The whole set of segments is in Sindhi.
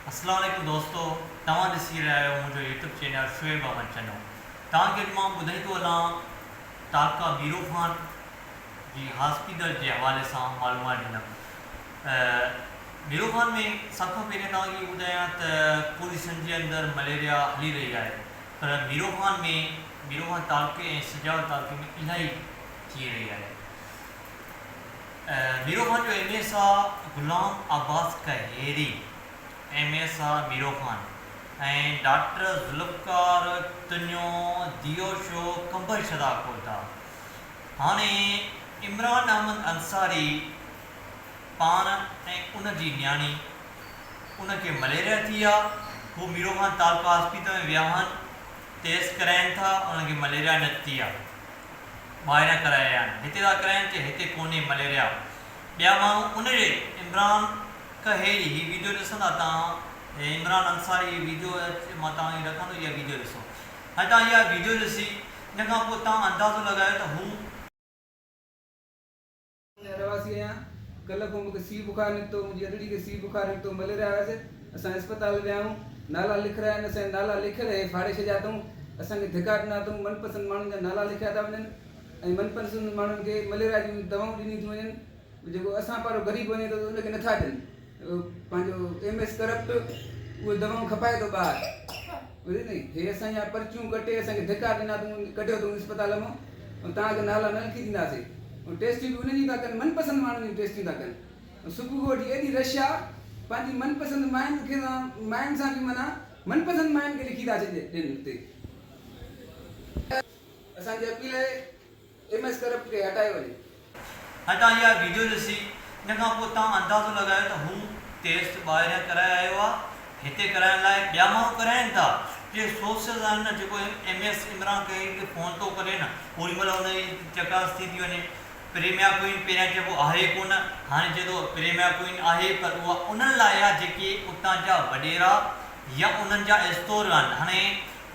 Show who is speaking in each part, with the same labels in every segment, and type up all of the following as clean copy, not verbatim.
Speaker 1: اسلام عليڪم دوستو توهان ڏسي رهيا آهيو منهنجو يوٽيوب چينل شعيب احمد چنو توهان کي اڄ مان ٻڌائيندو هلان تعلقه ميرو خان جي هاسپيٽل جي حوالي سان معلومات ڏيندم ميرو خان ۾ سڀ کان پهريان توهان کي اهو ٻڌايان ته پوري سنڌ جي اندر مليريا هلي رهي آهي پر ميرو خان ۾ ميرو خان تعلقي ۽ سجاول تعلقي ۾ الاهي ٿي رهي آهي ميرو خان جو ايم ايس آ Ghulam Abbas Kaheri, M S آ ميرو خان ۽ ڊاڪٽر ذوالفقار تنيو ديو شو قمبر شھدا ڪوٽا. هاڻي عمران احمد انصاري پاڻ ۽ ان جي نياڻي ان کي مليريا ٿي آ هو ميرو خان تعلقه هاسپيتل ۾ ويا آھن ٽيسٽ ڪرائين ٿا انهن کي مليريا نه ٿي آ. ٻاهريان ڪرايا آهن هتي ٿا ڪرائين چي هتي ڪونهي مليريا ٻيا ماڻهو ان جي عمران ڪهيري هي ويڊيو ڏسندا تان عمران انصاري هي ويڊيو مان توهان کي رکان ٿو اها ويڊيو ڏسو هاڻي توهان اها ويڊيو ڏسي ان کان پوء توهان اندازو لڳايو ته هو
Speaker 2: جو رهواسي آهيان، ڪلهه کان مونکي سي بخار نڪتو، منهنجي ادڙي کي سي بخار نڪتو، مليريا هيس، اسان اسپتال ويا آهيون، نالا لکرايا آهن، اسان جا نالا لکيل اهي ڦاڙي ڇڏيا اٿئون، اسان کي ڌڪا ڏنا اٿئون، من پسند ماڻهن جا نالا لکيا ٿا وڃن ۽ من پسند ماڻهن کي مليريا جون دوائون ڏنيون ٿيون وڃن، جيڪو اسان پارو غريب وڃي ٿو ته ان کي نٿا ڏين. پنهنجو ايم ايس ڪرپٽ اهي دوائون کپائي ٿو ٻاهر ٻڌي ني هي اسان جا پرچيون ڪٽي اسان کي ڌڪا ڏنا تون ڪڍيو تون اسپتال مان ۽ توهان کي نالا نه لکي ڏينداسي ۽ ٽيسٽيون به انهن جون ٿا ڪن من پسند ماڻهن جون ٽيسٽيون ٿا ڪن ۽ صبح کان وٺي ايڏي رش آ پنهنجي من پسند ماين کي ماين سان به معنيٰ من پسند ماين کي لکي ٿا ڇڏين ڏين اتي اسان جي اپيل آهي ايم ايس ڪرپٽ کي هٽايو وڃي.
Speaker 1: هاڻي توهان اها ويڊيو ڏسي ان کان پوء توهان اندازو لڳايو ته هو ٽيسٽ ٻاهريان ڪرائي آيو آ هتي ڪرائڻ لاء ٻيا ماڻهو ڪرائين ٿا جي سورسز آهن نه جيڪو ايم ايس عمران ڪنهن کي فون ٿو ڪري نه اوڏي مهل ان جي چڪاس ٿي ٿي وڃي پريميا ڪوئين پهريان چئبو آهي ڪونه هاڻي چئي ٿو پريميا ڪوئين آهي پر اها انهن لاء آ جيڪي اتان جا وڏيرا يا انهن جا استور آهن هاڻي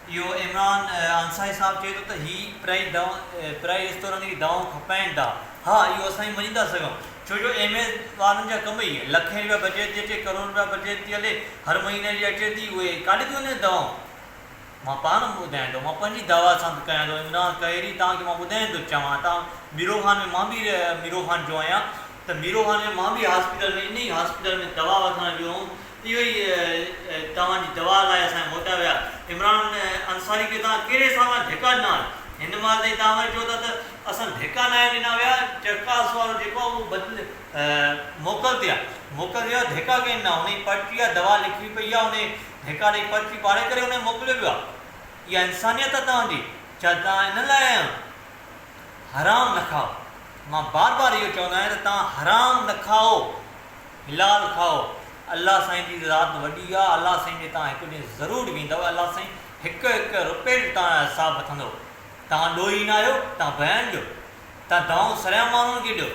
Speaker 1: اهو عمران انصاري صاحب چئي ٿو ته هي پرائي دوا پرائي ريستورنٽ جي دوائون کپائين ٿا. ها اهو اسان به مڃي ٿا سگهون ڇو جو ايم ايس وارن جا ڪم ئي لکين رپيا بجيٽ ٿي اچي ڪروڙ رپيا بجيٽ ٿي هلي هر مهيني جي اچي ٿي اهي ڪاڏي ٿيون وڃن دوائون مان پاڻ ٻڌايان ٿو مان پنهنجي دعويٰ سان به ڪيان ٿو عمران ڪهيري توهان کي مان ٻڌايان ٿو چوان توهان ميرو خان ۾ مان به ميرو خان جو آهيان ته ميرو خان ۾ مان به هاسپيٽل ۾ انهي هاسپيٽل ۾ دوا وٺڻ ويو هوم اهو ئي توهان جي دوا لاء اسان کي موٽايا ويا. عمران انصاري کي توهان ڪهڙي حساب سان ڌڪا ڏنا آهن؟ هن مهل تائين توهان وري چئو ٿا ته اسان ڌڪا ناهن ڏنا ويا، چڪاس وارو جيڪو آهي اهو بدل موڪل تي آهي. موڪل تي آهي ڌڪا ڪنهن ڏنا؟ هن جي پرچي آهي، دوا لکي پئي آهي، هن ڌڪا ڏئي پرچي پاڙي ڪري هن کي موڪليو ويو آهي. اها انسانيت آهي توهان جي؟ ڇا توهان ان لاء آيا آهيو؟ حرام نه کائو. مان بار بار اهو چوندو آهيان ته توهان حرام نه کائو. حلال کائو الله سائين جي ذات وڏي آ الله سائين ڏي توهان هڪ ڏينهن ضرور ويندؤ الله سائين هڪ هڪ رپئي جو توهان جو حساب وٺندو توهان ڏوهي نه آهيو توهان بيان ڏيو توهان دوائون سرعام ماڻهن کي ڏيو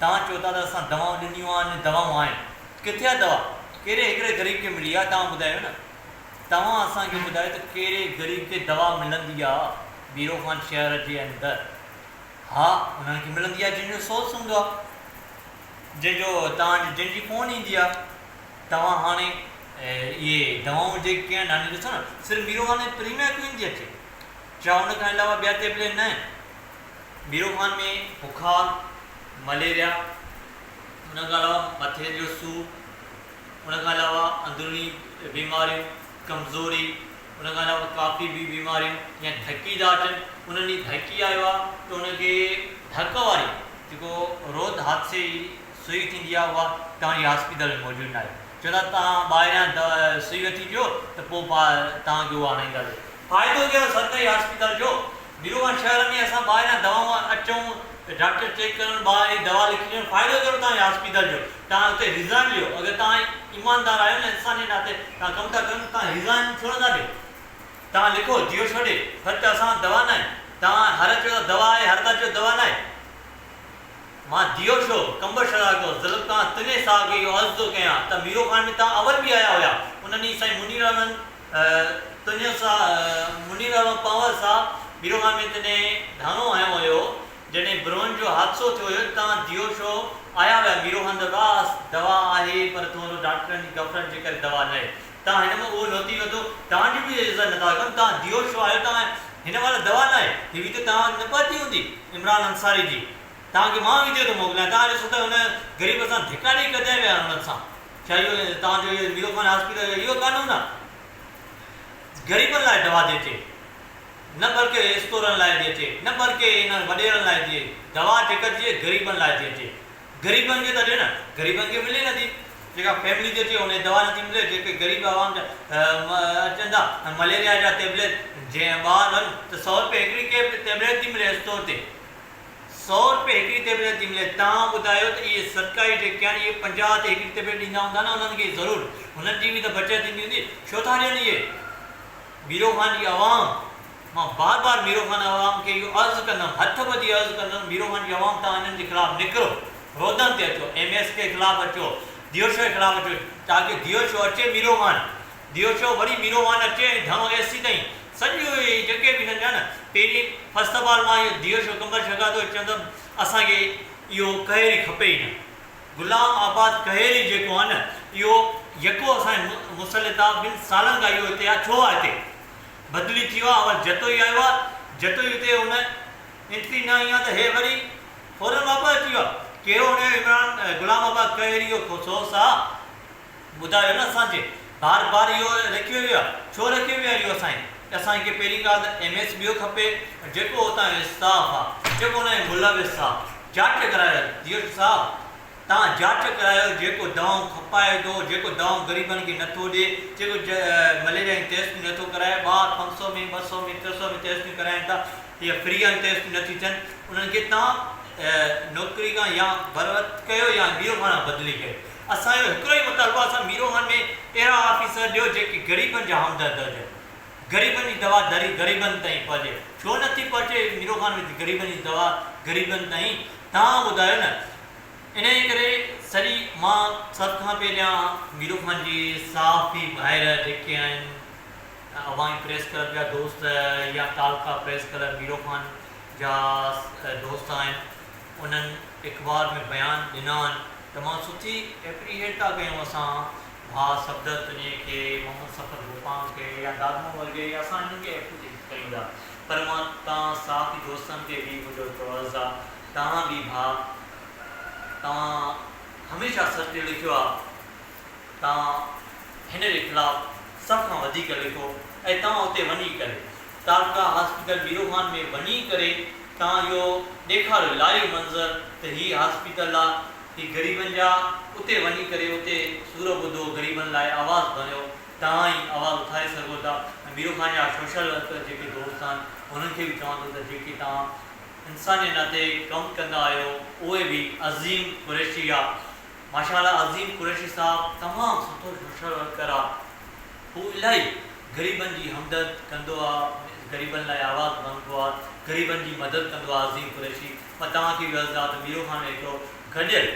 Speaker 1: توهان چئو ٿا ته اسان دوائون ڏنيون آهن دوائون آهن ڪٿي آ دوا ڪهڙي هڪڙي غريب کي ملي آ توهان ٻڌايو نه توهان اسان کي ٻڌايو ته ڪهڙي غريب کي دوا ملندي آ بيرو خان شهر جي اندر ها انهن کي ملندي آ جن جو سورس هوندو آ جنهن جو توهان جي جن جي فون ايندي آ توهان هاڻي اهي دوائون جيڪي آهن هاڻي ڏسو نه صرف ميرو خان ۾ پريميا ڪوئين ٿي اچي ڇا ان کان علاوه ٻيا ٽيبليٽ نه آهن ميرو خان ۾ بخار مليريا ان کان علاوه مٿي جو سور ان کان علاوه اندروني بيماريون ڪمزوري ان کان علاوه ڪافي ٻيون بيماريون يا ٿڪي ٿا اچن انهن ڏينهن ٿڪي آيو آ ته ان کي ڌڪ واري جيڪو روڊ حادثي جي سوئي ٿيندي آ اها توهان جي هاسپيٽل ۾ موجود ناهي چون ٿا توهان ٻاهريان سوئي وٺي اچو ته پوء توهان کي اها هڻائينداسين فائدو ڪهڙو سرڪاري هاسپيٽل جو ميرواهه شهر ۾ اسان ٻاهريان دوائون اچون ته ڊاڪٽر چيڪ ڪرڻ ٻاهر ئي دوا لکي ڏيڻ فائدو ڪهڙو توهان جي هاسپيتل جو توهان اتي ريزائن ڏيو اگر توهان ايماندار آهيو نه انسان جي ناتي توهان ڪم ٿا ڪريو توهان ريزائن ڇو نٿا ڏيو توهان لکو جيو ڇو ڏي ڦٽ اسان وٽ دوا ناهي توهان هر چيو ته دوا آهي هر ٿا چيو دوا ناهي مان ديو شو قمبر شهزادو ذوالفقار تنهن صاحب کي اهو عرض ٿو ڪيان ته ميرو خان ۾ توهان اول به آيا هيا ان ڏينهن سائين منير احمد تنهنجو سا منير احمد پنهور صاحب ميرو خان ۾ تڏهن ڌاڻو هنيو هيو جڏهن برون جو حادثو ٿيو هيو تان ديو شو آيا ويا ميرو خان ته واس دوا آهي پر ٿورو ڊاڪٽرن جي غفلت جي ڪري دوا ناهي. توهان هن مان اهو نوتي وڌو توهان جي به عزت نٿا ڪن توهان ديو ڇو آهيو توهان هن مهل دوا ناهي هي ويڊيو توهان وٽ نه پهتي هوندي عمران انصاري جي توهان کي مان ويڊيو ٿو موڪليان توهان ڏسو ته هن غريب سان ڌڪا ڏئي ڪڍيا ويا آهن انهن سان ڇا اهو توهان جو اهو ميرو خان هاسپيٽل جو اهو قانون آهي غريبن لاء دوا ٿي اچي نه بلڪه استورن لاء ٿي اچي نه بلڪه انهن وڏيرن لاء ٿي دوا جيڪا ٿي اچي غريبن لاء ٿي اچي غريبن کي ته ڏي نه غريبن کي ملي نٿي جيڪا فيملي ٿي اچي ان کي دوا نٿي ملي جيڪي غريب عوام جا اچن ٿا مليريا جا ٽيبليٽ جنهن ٻاهر وڃ ته سئو روپيه هڪڙي ٽيبليٽ ٿي ملي اسٽور تي سئو روپيه هڪڙي ٽيبليٽ ٿي ملي توهان ٻڌايو ته اهي سرڪاري جيڪي آهن اهي 50 تي هڪڙي ٽيبليٽ ڏيندا هوندا نه انهن کي ضرور هنن جي به ته بچت ٿيندي هوندي ڇو ٿا ڏين اهي ميرو خان جي عوام مان بار بار ميرو خان عوام کي اهو عرض ڪندم هٿ ٻڌي عرض ڪندم ميرو خان جي عوام توهان انهن جي خلاف نڪرو روڊن تي اچو ايم ايس کي خلاف اچو ديوشو جي خلاف اچو تاڪه ديوشو اچي ميرو خان ديوشو وري ميرو خان اچي ۽ ڌڻو ايس سي تائين سڄو اهي جيڪي به هنن جا نه پهرين فرسٽ آف آل مان اهو ديوشو قمبر شهزادو چوندم اسان کي اهو ڪهيري کپي ئي نه غلام آباد ڪهيري جيڪو آ نه اهو يڪو اسان جي مسلط آ ٻن سالن کان اهو هتي آ ڇو آ هتي بدلي ٿي ويو آ اول جتوئي آيو آ جتوئي هتي هن انٽري نه هنئي آ ته هي وري فورن واپس اچي ويو آ ڪهڙو هن جو عمران غلام آباد ڪهيري جو سوس آ ٻڌايو نه اسان کي بار بار اهو رکيو ويو آ ڇو رکيو ويو آ اهو اسان کي اسان کي پهرين ڳالهه ته ايم ايس ٻيو کپي جيڪو اتان جو اسٽاف آ جيڪو ان جو ملوث آ جاچ ڪرايو ديوش صاحب توهان جاچ ڪرايو جيڪو دوائون کپائي ٿو جيڪو دوائون غريبن کي نٿو ڏي جيڪو مليريا جون ٽيسٽون نٿو ڪرائي ٻار پنج سو ۾ ٻه سو ۾ ٽي سو ۾ ٽيسٽون ڪرائين ٿا يا فري واريون ٽيسٽون نٿيون ٿين انهن کي توهان نوڪري کان يا بربت ڪيو يا ميرو خان کان بدلي ڪيو اسان جو هڪڙو ئي مطالبو آهي اسان ميرو خان ۾ اهڙا آفيسر ڏيو جيڪي غريبن جا همدرد هجن غريبن جي دوا دري غريبن تائين پهچي ڇو نٿي پهچي ميرو خان ۾ غريبن جي دوا غريبن تائين توهان ٻڌايو نه انهيء ڪري سڄي مان سڀ کان پهريان ميرو خان جي صحافي ڀائر جيڪي آهن عوامي پريس ڪلب جا دوست يا تعلقه پريس ڪلب ميرو خان جا دوست آهن انهن اخبار ۾ بيان ڏنا آهن تمام سٺي ايپريهيٽ ٿا ڪيون اسان ڀاء صفدر تنيي کي محمد صفر گوپانگ کي يا داد محمد کي اسان انهن کي ايپريهيٽ ڪيون ٿا پر مان توهان صحافي دوستن کي به منهنجو هڪڙو عرض آ توهان به ڀاء توهان هميشه سچ لکيو آ توهان هن جي خلاف سڀ کان وڌيڪ لکو ۽ توهان اتي وڃي ڪري تعلقه هاسپيٽل ميرو خان ۾ وڃي ڪري توهان اهو ڏيکاريو لائيو منظر ته هي هاسپيٽل آ هي غريبن جا اتي وڃي ڪري اتي سور ٻڌو غريبن لاء آواز بڻيو توهان ئي آواز اٿاري سگهو ٿا ۽ ميرو خان جا سوشل ورڪر جيڪي دوست آهن انهن کي به چوان ٿو ته جيڪي توهان انساني ناتي ڪم ڪندا آهيو اهي به عظيم قريشي آ ماشاء الله عظيم قريشي صاحب تمام سٺو سوشل ورڪر آ هو الاهي غريبن جي همدرد ڪندو آ غريبن لاء آواز بڻبو آ غريبن جي مدد ڪندو آ عظيم قريشي مان توهان کي به عرض آ ته ميرو خان ۾ هڪڙو گڏيل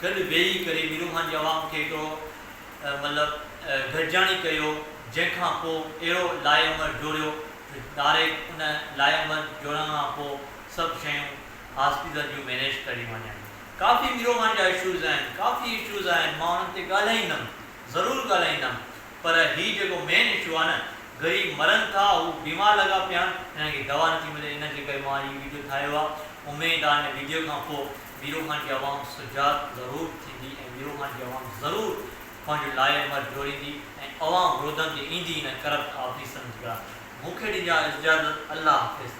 Speaker 1: گڏ ويهي ڪري ميرو خان جي عوام کي هڪڙو مطلب گڏجاڻي ڪيو جنهن کان پو اهڙو لاء عمل جوڙيو جو ڊائريڪٽ ان لاء عمل جوڙڻ کان پو سڀ شيون هاسپيٽل جون مينيج ڪريون وڃن. ڪافي ميروخان جا اشوز آهن ڪافي اشوز آهن مان انهن تي ڳالهائيندم ضرور ڳالهائيندم پر هي جيڪو مين اشو آهي نه غريب مرن ٿا هو بيمار لڳا پيا آهن هنن کي دوا نٿي ملي ان جي ڪري مان هي ويڊيو ٺاهيو آهي اميد آهي هن ويڊيو کان پوء ميروخان جي عوام سجاڳ ضرور ٿيندي ۽ ميروخان جي عوام ضرور پنهنجو لاء عمل جوڙيندي ۽ عوام روڊن تي ايندي هن ڪرپٽ آفيسرن جي خلاف مون کي ڏيندا اجازت الله حافظ.